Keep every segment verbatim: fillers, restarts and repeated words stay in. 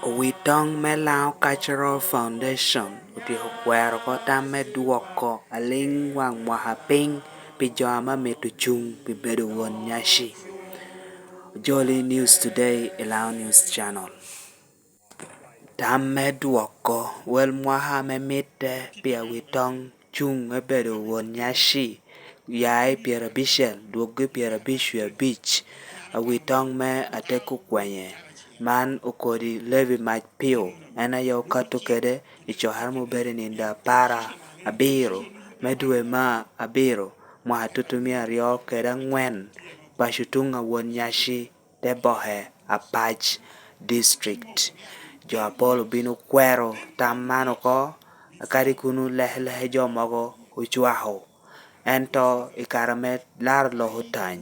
Owitoŋ me Laŋo Cultural Foundation otyeko kwero oko tam me dwoko aliŋ waŋ mwaka piny pi jo ame amito cuŋ pi bedo won nyaci. Ojoli News Today i Laŋo News Channel. Tam me dwoko wel mwaka ame mitte pi Owitoŋ cuŋ me bedo won nyaci oya i pyerabicel dwoggi pyerabic wie abic. Owitoŋ me Ateko Kwenye, man okodi Levi Mac Pio, en aye okato kede i cokere ma obedo i nino apar abiro me dwe me abiro, mwaka tutumia aryo kede aŋwen, paco tuŋ a won nyaci te boke Apac District. Jo apol obino kwero tam man oko, kadi kun olekeleke jo mogo ocwako. Ento i kare ame laro lok otany,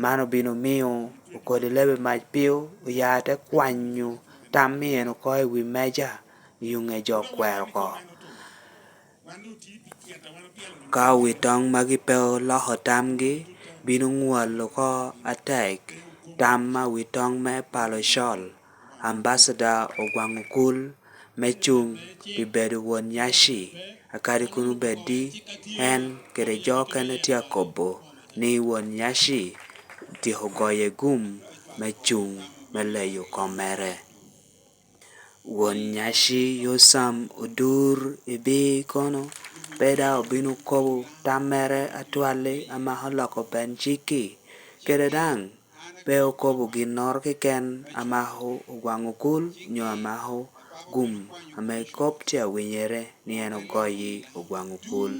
man obino miyo okodi Levi Mac Pio oya te kwanyo tam en oko i wi meja, i ŋe jo kwero oko. Ka Owitoŋ magi pe oloko tamgi, bino ŋwal oko atek tam a Owitoŋ me Palo Col, Ambassador Ogwaŋ Okul, me cuŋ pi bedo won nyaci, akadi kun obed di, en kede jo okene tye akobo ni won nyaci otyeko goye gum me cuŋ me leyo kom mere. Won nyaci Yosam Odur Ebii kono pe daŋ obino kobo tam mere atwal-li amako loko pen cik-ki, kede daŋ pe okobo ginnoro keken amako Ogwaŋ Okul nyo amako gum ame kop tye awinyere ni en ogoyi Ogwaŋ Okul.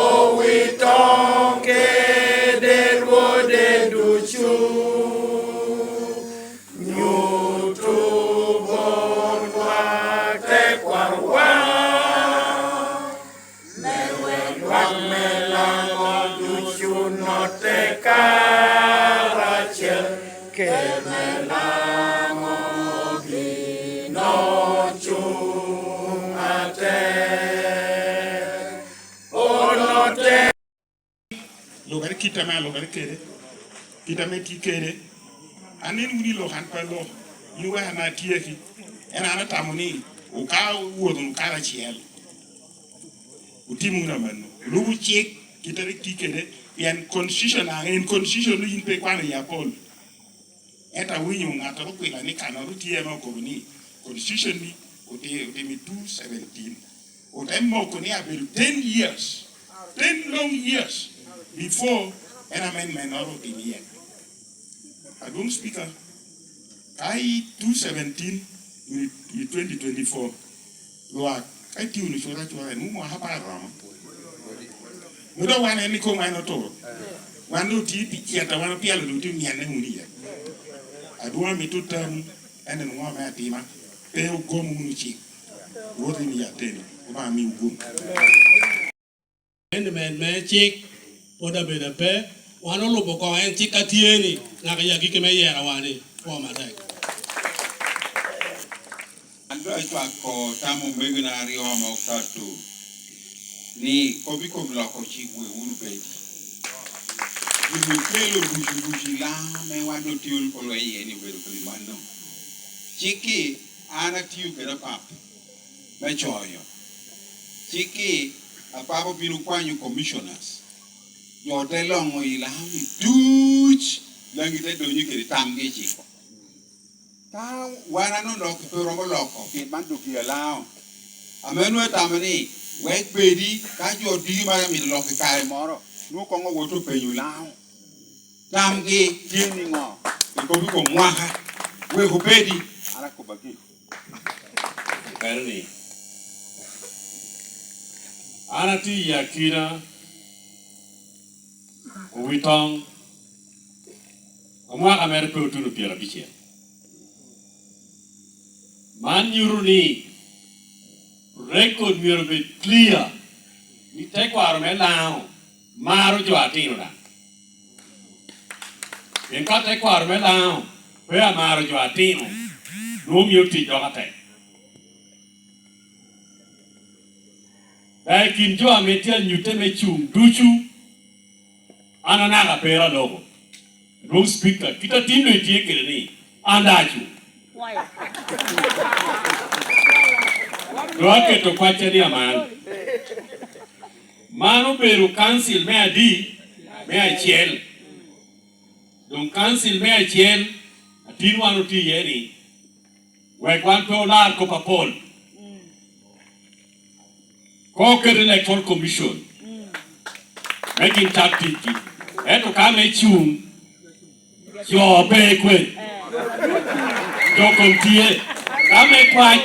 Owitoŋ kede rwode ducu, nyuto botwa tekwarowa, me wek lwak me Laŋo ducu notte karacel. Ker me Laŋo bino cuŋ atek. Ono te. Lubere kit ame alubere kede, kit ame tye kede. Aneno wunu i lok, an pe alok, in wek an atyeki. En an atamo ni wuka wot wunu karacel, wutim wunu amanno, lubu cik kit a rik tye kede, pien constitution daŋ en constitution, in pe ikwano i apol. Ento awinyo ŋattoro okwila ni kannoro tye ame okobo ni constitution ni oti-, otimo i two seventeen. Ote moko ni abedo ten years, ten long years before en amendment noro otim iye. Adwoŋ Speaker, ka i two seventeen i, i twenty twenty-four, lwak, ka itye wunu cut acura, en wun mwaka apar romo. Mudo wan en ikoŋ en oturo. Wan doŋ otye pi ceta, wan opyelo doŋ tye omyenne wunu iye. Adwoŋ amito tamu, en en ŋo me atima, pe ogom wunu cik. Rwot in ya ateni, Obaŋa miwu gum. Amendment me cik pwod abedo ape, wan olubo koŋ en cik a tye ni, naka i agikki me yera wa ni, pwo matek. An doŋ acwako tam omegona aryo ame okato, ni kop i kom loko cik we wunu bedi. Gin okelo ducu ducu i Laŋo ame wan doŋ tye olweny iye ni obedo kodi mano. Cik-ki an atio kede apap me coyo. Cik-ki apap obino kwanyo commissioners. Jo te loŋo i Laŋo-ni duc, Laŋo te donyo kede tamgi i cik. Ka wan an oloko pe romo loko, pien man dok i Laŋo. Ame nwoŋo etamo ni, wek bedi, ka jo diki maro mito loko i kare moro, nwoŋo koŋ owot openyo Laŋo. Tamgi tye niŋo? Ikobo i kom mwaka. Wek obedi, an akobo agik. Kare ni, an atye i akina Owitoŋ, omwaka mere pe otuno pyerabicel. Man nyuto ni record myero obed clear ni tekwaro me Laŋo maro jo atino daŋ. Pien ka tekwaro me Laŋo pe amaro jo atino, nwoŋo mio tic dok atek. Daŋ i kin jo ame tye anyutte me cuŋ ducu, an anaka pe aloko. Dwong Speaker, kit atin doŋ itye kede ni, an daŋ acuŋ. Doŋ aketo kwacca ni aman. Man obedo kancil me adi? Me acel. Doŋ kancil me acel, atin wan otye iye ni, wek wan pe olar kop apol. Koŋ oket Electoral Commission me gin cak ticgi. Ento ka me cuŋ, jo pe kwene. Jo kom tye. Ka me kwac,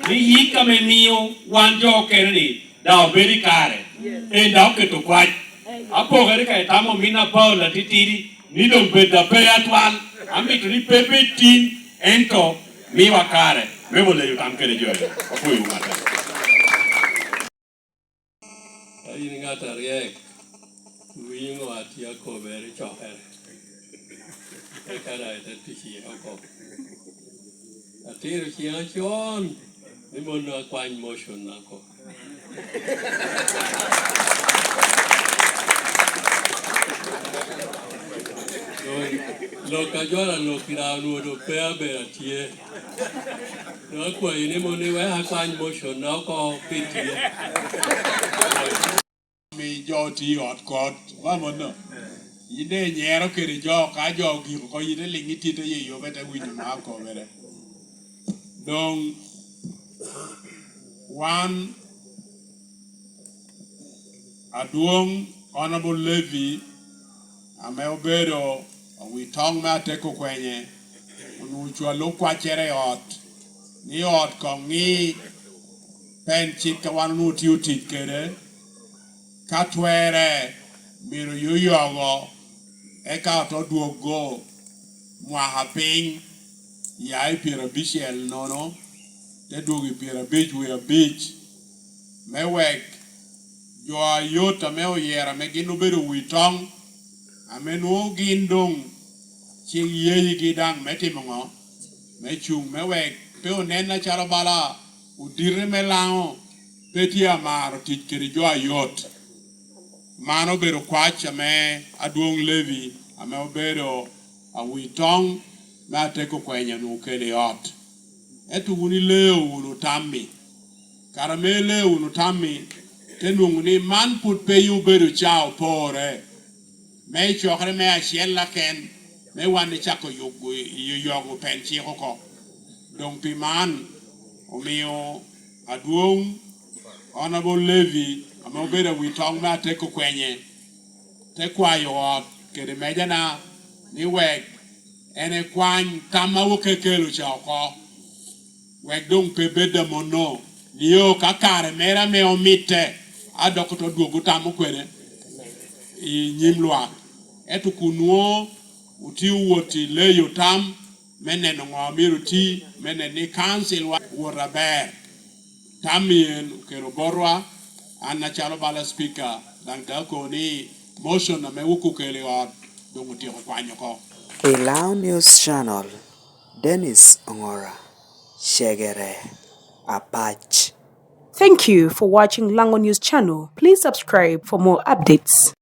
ni yik ame mio wan jo okene ni daŋ obedo i kare, en daŋ oketo kwac. Apokere ka itamo min Apol atitidi, ni doŋ bed ape atwal, amito ni pe bed tin, ento miwa kare me wot leyo tam kede jo. Apwoyo ŋatta. Ka in ŋat aryek, winyo ŋo atye akobere cokere. Eka daŋ ite tic iye oko. Atiro ciŋa con, ni mono akwany motion oko. Doŋ lok a jolo alok i raa onwoŋo doŋ pe abedo atye. Doŋ akwayi ni mono iwek akwany motion oko pi tye. Mi jo oti i ot kot, ba mono. Yin daŋ inyero kede jo, ka jo ogik oko, yin te liŋ iti te yeyo, be te winyo ŋo akobere. Doŋ wan adwoŋ Honorable Levy, ame obedo awi toŋ me Ateko Kwenye, onwoŋo ocwalo kwaccere i ot, ni ot koŋ ŋi pen cik a wan onwoŋo tye otic kede, ka twerre myero yoyogo, eka oto dwoggo mwaka piny, ya i pyerabicel nono, te dwogo i pyerabic wie abic, me wek jo a yot ame oyero ame gin obedo wi toŋ, ame nwoŋo gin doŋ cik yeyigi daŋ me timo ŋo? Me cuŋ, me wek pe onen acalo bala odite me Laŋo pe tye amaro tic kede jo a yot. Man obedo kwac ame adwoŋ Levi, ame obedo awi toŋ me Ateko Kwenye onwoŋo okelo i ot. Ento wun ileo wunu tammi. Kara me ileo wunu tammi, te nwoŋo ni man pwod pe obedo ca opore me cokere me acel aken, me wan icako yogo, yogo pen cik oko. Doŋ pi man, omio adwoŋ Honorable Levy, ame obedo awi toŋ me Ateko Kwenye, te kwayo ot kede mejana ni wek en ekwany tam a wok ekelo ca oko, wek doŋ pe bed amono, nio ka kare mere ame omitte, a dok oto dwogo tam okwene i nyim lwak. Ento kun nwoŋo otye owot i leyo tam me neno ŋo myero oti, me neno ni council wa wot aber. Tam en okelo botwa, an acalo bala speaker, daŋ te akobo ni motion ame wok okelo i ot, doŋ otyeko kwanyo oko. I Lao News Channel, Dennis Ongora, Cegere, Apac. Thank you for watching Lango News Channel. Please subscribe for more updates.